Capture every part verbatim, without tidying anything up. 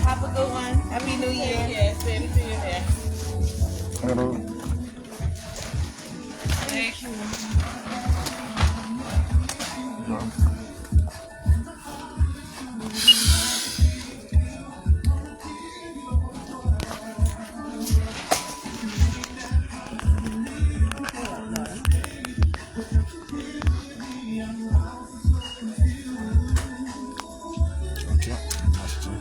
Have a good one. Happy New Year. Yeah, same to you, man. Hello. Thank you. Ok, achte.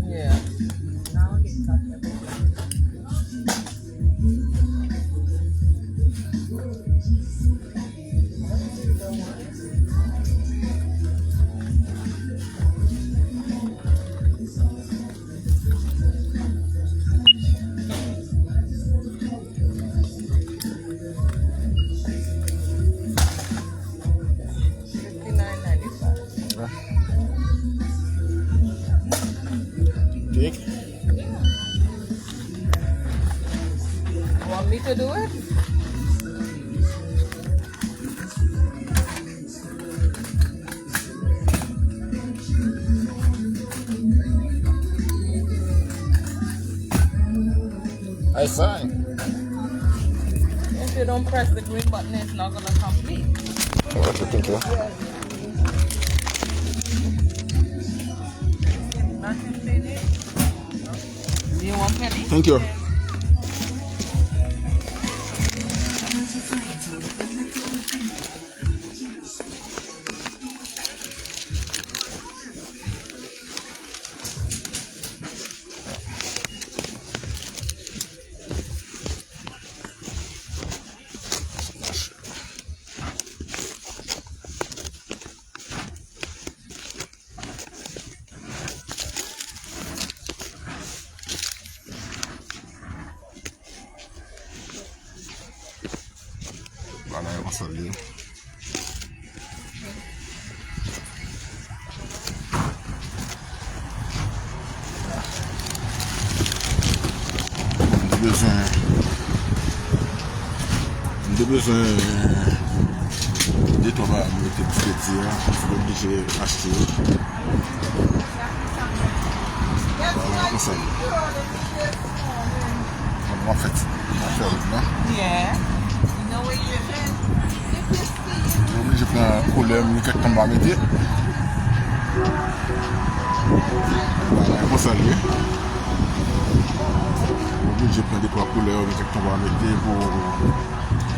Yeah. Fifty-nine ninety-five. Big. Want me to do it? I sign. If you don't press the green button, it's not gonna complete. Oh, that's a thank you. Nothing finished? You want penny? Thank you. Bagay yo konsa l ye. M te bezwen, m te bezwen de twa bagay pou mete pou fredi a, m te oblije achte yo. Bagay yo konsa. Bon, m ap fè ti, m ap fè wout lan. Yeah. Mwen oblije pran koulè, m gen kèk tan m pa mete. Bagay konsa l ye. Mwen oblije pran de twa koulè, m gen kèk tan m pa mete pou,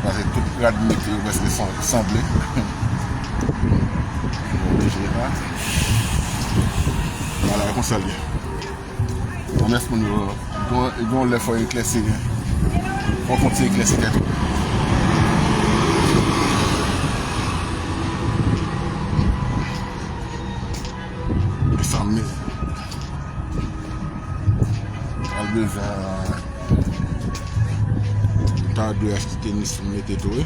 paske tout rad m mete yo prèske san-, sanble. Mwen oblije la. Bagay konsa l ye. Anmyans moun yo, gen, gen yon lè fò yo eklèsi, fò fon ti eklèsi tèt ou. E sa m ye. Bezwen ta dwe achte tenis pou mete tou, wi.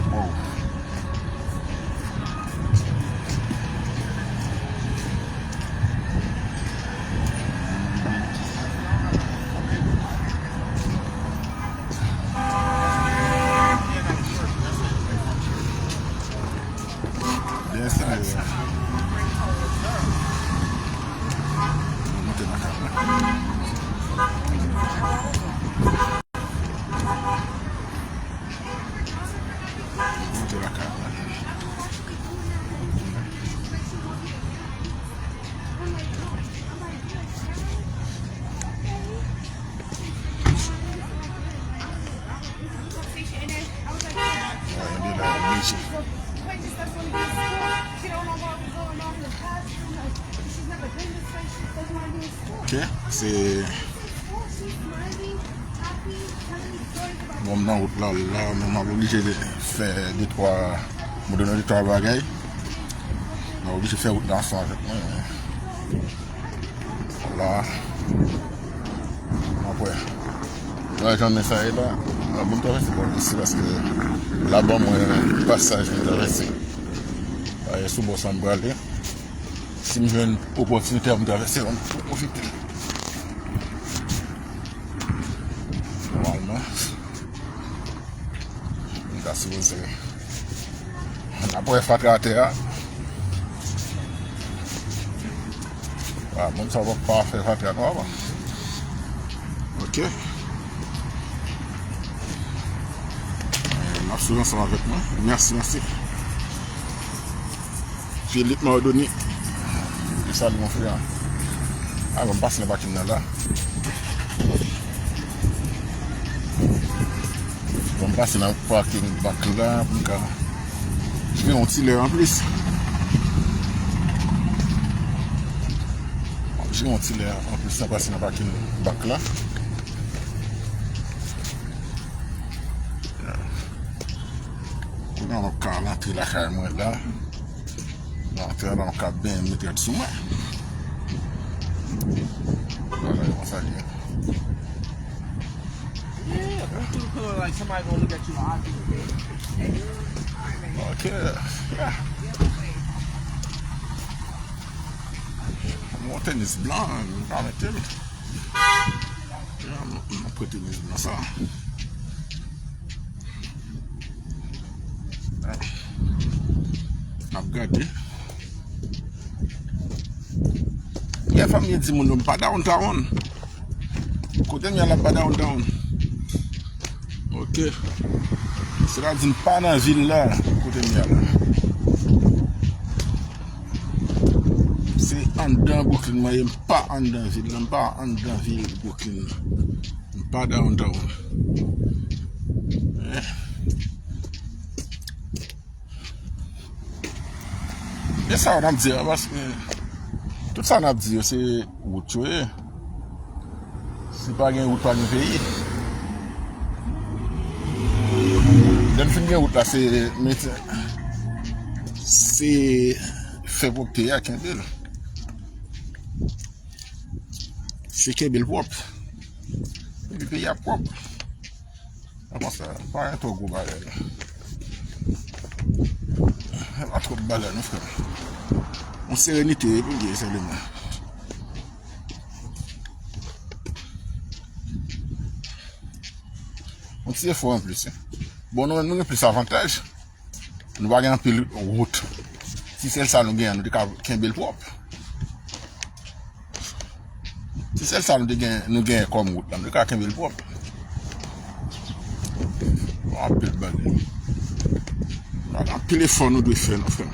Bon. Byen serye. Monte lakay la. Monte lakay la. Ok, se bon, m nan wout la, la, men m ap oblije fè de twa, m donnen de twa bagay. M ap oblije fè wout la ansanm avèk mwen. La. Apre. Wè jan men sa ye la. Mwen bon travèse bò isi paske la ban mwen pasaj pou travèse. Aye sou bò sa m prale. Si m jwenn opòtinite a pou m travèse, m pwofite. Nòmalman. M ta sipoze n ap wè fatra atè a. A, moun sa pa fè fatra nwa pa. Ok. N ap swiv ansanm avèk mwen. Mèsi, mèsi. Philippe Mardoni. E sa li mon frè. A, bon, m pase nan pakin nan la. Bon, m pase nan pakin bak la pou m ka jere yon ti lè anplis. M ap jere yon ti lè anplis nan pase nan pakin bak la. Kounye a m ap ka rantre lakay mwen la. Nan fè la, m ka benyen mete sou mwen. Bagay konsa li ye. Yeah, you do feel like somebody gonna look at you odd. Ok, yeah. Yon tenis blan, m pa mete l. Yeah, m, m pran tenis blan sa. N ap gade. Gen fanm yo di moun yo m pa downtown. Kote m ye a la m pa downtown. Ok. Sètadi m pa nan vil la kote m ye a la. Se anndan Brooklyn mwen ye, m pa anndan vil la, m pa anndan vil Brooklyn la. M pa downtown. Eh. E sa n ap di a, paske tout sa n ap di yo, se wout yo ye. Si pa gen wout, pa gen peyi. Lè n fin gen wout la, se mete, se fè pwòpte a, kenbe l. Se kenbe l pwòp. Epi peyi a pwòp. Kòman sa? Pa gen twò gwo bagay la. Pa twòp bagay non, frè m. Yon serenite pou l ye sèlman. Yon ti efò anplis, wi. Bon, nou menm, nou gen plis avantaj. Nou pa gen anpil wout. Ti sèl sa nou genyen, nou te ka kenbe l pwòp. Ti sèl sa nou te gen, nou genyen kòm wout la, nou te ka kenbe l pwòp. Bon, anpil bagay. Anpil efò nou dwe fè, non, frè m.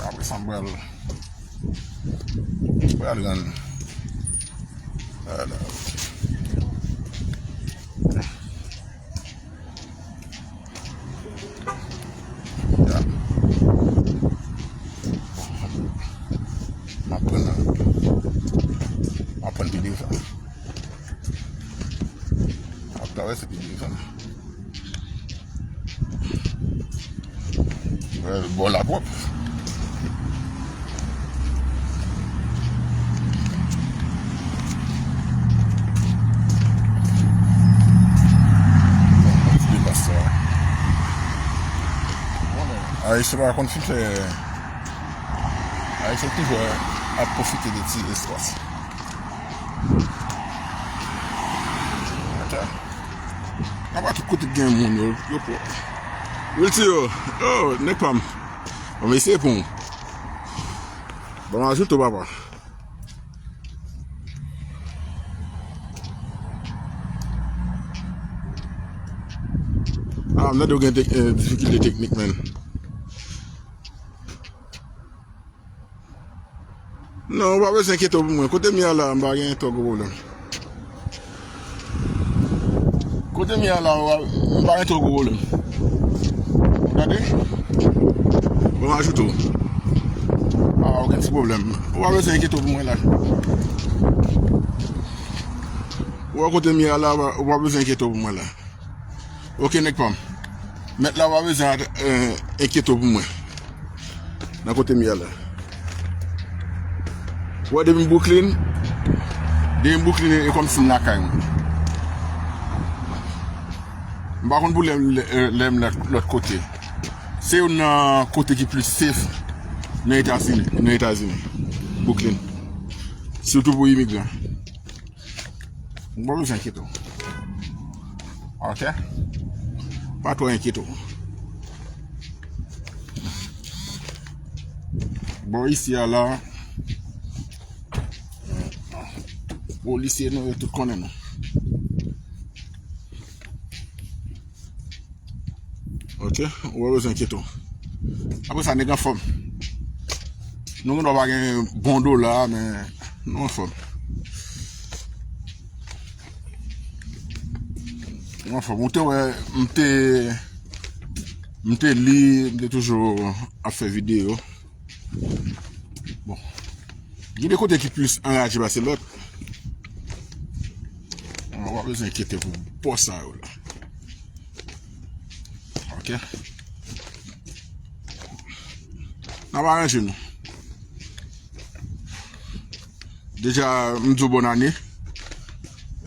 Apre sa, m pral, m pral rann. Ala, ok. Ya. M ap pran, m ap pran pi devan. M ap travèse pi devan. Wè, bò la pwòp. Ayisyen pa konn fin fè. Ayisyen toujou ap pwofite de ti espas. Ok. Apa tout kote gen moun yo, yo pwòp. Wiltio, oh, nèg pa m. Bon, mesye pou m. Bon, ajoute papa. Ah, m tande w gen tek-, eh, difikilte teknik, menn. Non, ou pa bezwen enkyete w pou mwen. Kote m ye a la, m pa gen twò gwo pwoblèm. Kote m ye a la, m pa gen twò gwo pwoblèm. Gade. Bon, m ajoute w. Ah, okenn ti pwoblèm. Ou pa bezwen enkyete w pou mwen la. Ou wè kote m ye a la, ou pa bezwen enkyete w pou mwen la. Ok, nèg pa m. Mèt la pa bezwen, eh, enkyete w pou mwen. Nan kote m ye a la. Ou wè, depi m Brooklyn, depi m Brooklyn, e kòmsi m lakay mwen. M pa konn pou lè, lè, lè m lòt, lòt kote. Se youn nan kote ki plis safe nan Etazini, nan Etazini. Brooklyn. Sitou pou imigran. Ou pa bezwen enkyete w. Ok? Pa twò enkyete w. Bò isi a la, polisye nou yo tout konnen nou. Ok, ou pa bezwen enkyete w. Apre sa, nèg anfòm. Nou gen dwa pa gen bon dola, men nou anfòm. Nou anfòm. Ou te wè, m te, m te li, m te toujou ap fè videyo. Bon. Gen de kote ki plis anraje pase lòt. Ou pa bezwen enkyete pou bò sa yo la. Ok. N ap aranje nou. Deja, m di w bòn ane.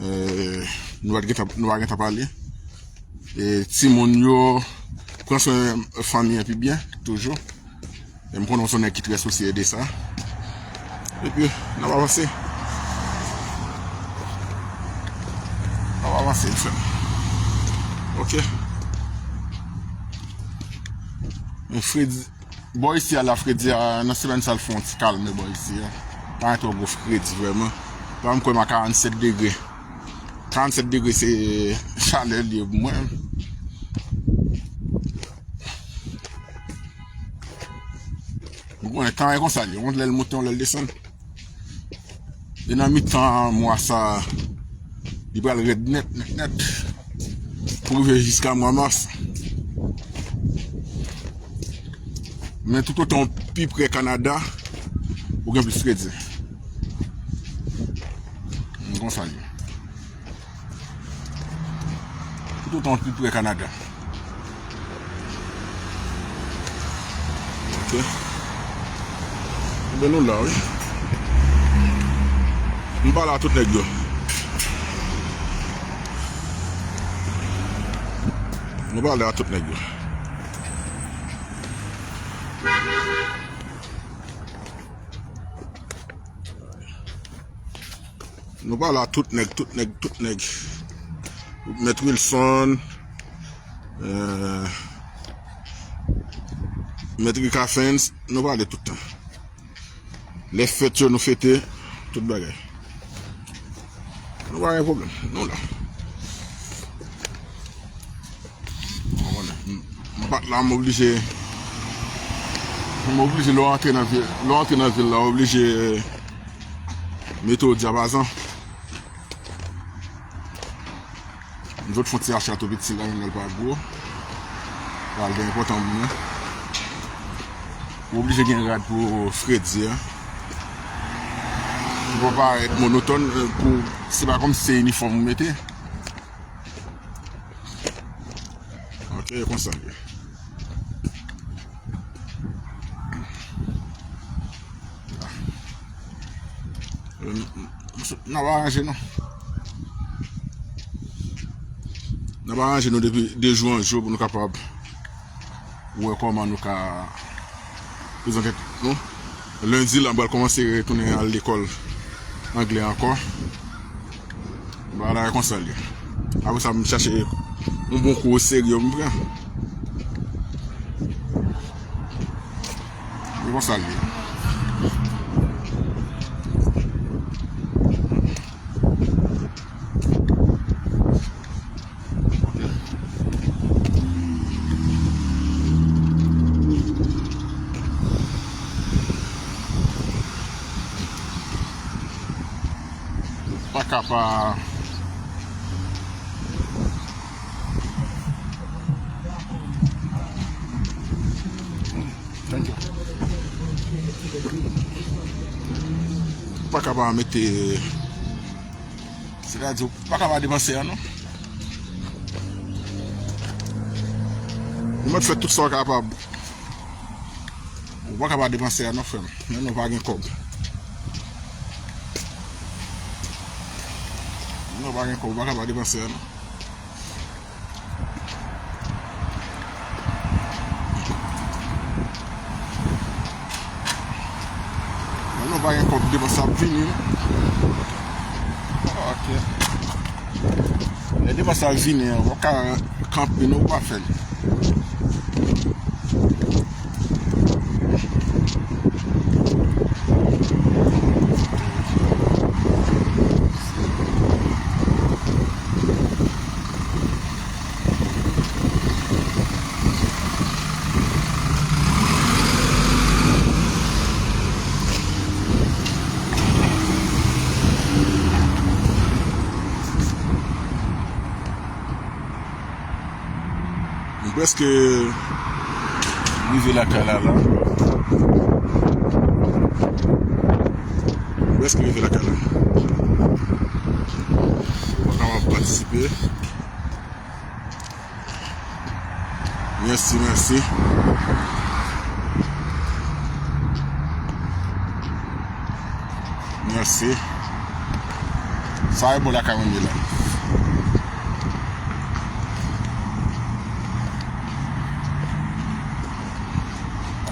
Eh, nou pa t gentan, nou pa gentan pale. E timoun yo, pran swen fanmi an pi byen, toujou. E m konnen w se yon nèg ki trè sosye de sa. Epi, n ap avanse. N ap avanse, m frè m. Ok. Men fredi, bò isi a la, fredi a, nan semèn sa, l fè yon ti kalme bò isi a. Pa gen twò gwo fredi, vrèman. Pa m kwè m a karannsèt degre. Karannsèt degre, se chalè l ye pou mwen. Ou konnen, tan e konsa l ye. Yon lè l monte, yon lè l desann. E nan mitan mwa sa, li pral rèd nèt, nèt, nèt. Pou rive jiska mwa mas. Men toutotan w pi pre Kanada, ou gen plis fredi. Konsa l ye. Toutotan w pi pre Kanada. Ok. Ebyen, nou la, wi. M pale a tout nèg yo. Nou pale a tout nèg yo. Nou pale a tout nèg, tout nèg, tout nèg. Mèt Wilson, eh, Mèt Rick Athens, nou pale tout tan. Lè fèt yo, nou fete, tout bagay. Nou pa gen pwoblèm, nou la. M, m pa t la, m oblije, m oblije lè w antre nan vil, lè w antre nan vil la, w oblije mete w dyapazon. M sot fè yon ti acha tou piti la, menm lè l pa gwo. Pral byen enpòtan pou mwen. Ou oblije gen rad pou fredi a. Pou pa parèt monotòn, eh, pou, se pa kòmsi se inifòm ou mete. Ok, e konsa l ye. N ap aranje nou. N ap aranje nou depi de jou an jou pou nou kapab Ou wè kòman nou ka prezante tèt nou. Lendi la, m pral kòmanse retounen al lekòl anglè ankò. Bagay la konsa l ye. Apre sa, m chache yon bon kou serye m pran. E konsa l ye. Pa ka pa. Thank you. Pa ka pa mete, sètadi, ou pa ka pa depanse a non. Ou mèt fè tout sa w kapab. Ou pa ka pa depanse a non, frè m. Lè nou pa gen kòb. Lè nou pa gen kòb, ou pa ka pa depanse a non. Lè nou pa gen kòb, depans ap vini non. Ok. Lè depans ap vini an, ou pa ka kanpe non, ou pa fè l. Nou prèske rive lakay la, la. Nou prèske rive lakay la. Ou pa kapab patisipe. Mèsi, mèsi. Mèsi. Sa e bò lakay mwen ye la.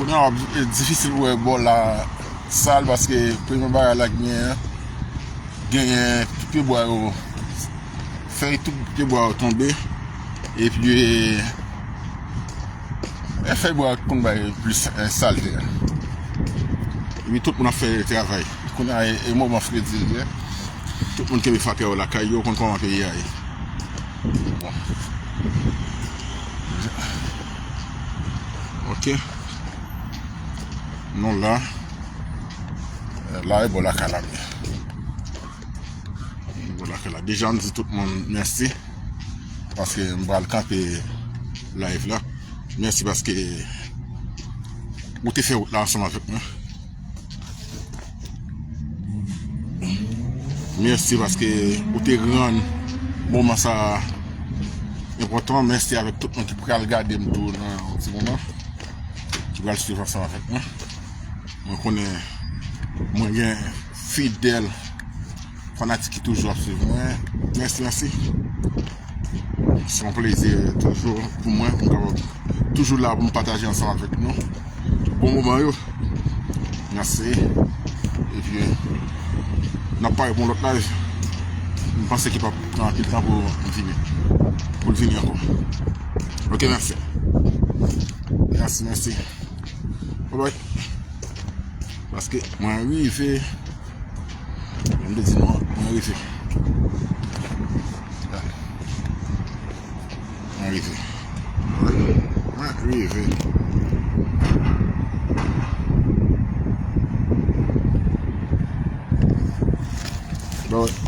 Kounye a, w ap, e difisil pou wè bò la sal paske premye bagay la genyen, genyen tout pye bwa yo, fèy tout pye bwa yo tonbe. Epi, e, fèy bwa konn bay plis, e, salte. Epi tout moun ap fè travay. Kounye a, e, e moman fredi l ye. Tout moun kenbe fatra yo lakay yo, konn kòman peyi a ye. Bon. Ok. Nou la. La e bò lakay la m ye. Bò lakay la. Deja m di tout moun mèsi. Paske m pral kanpe live la. Mèsi paske ou te fè wout la ansanm avèk mwen. Mèsi paske ou te rann moman sa enpòtan. Mèsi avèk tout moun ki pral gade m tou nan yon ti moman, ki pral swiv ansanm avèk mwen. Mwen konnen mwen gen fidèl fanatik ki toujou ap swiv mwen. Mèsi, mèsi. Se yon plezi toujou pou mwen pou m kapab toujou la pou m pataje ansanm avèk nou bon moman yo. Mèsi. Epi, n ap pare pou yon lòt live. M panse ki p ap pran anpil tan pou m vini. Pou l vini ankò. Ok, mèsi. Mèsi, mèsi. Bye bye. Paske mwen rive. Mwen te di nou, mwen rive. Mwen rive. Mwen rive. Bye bye.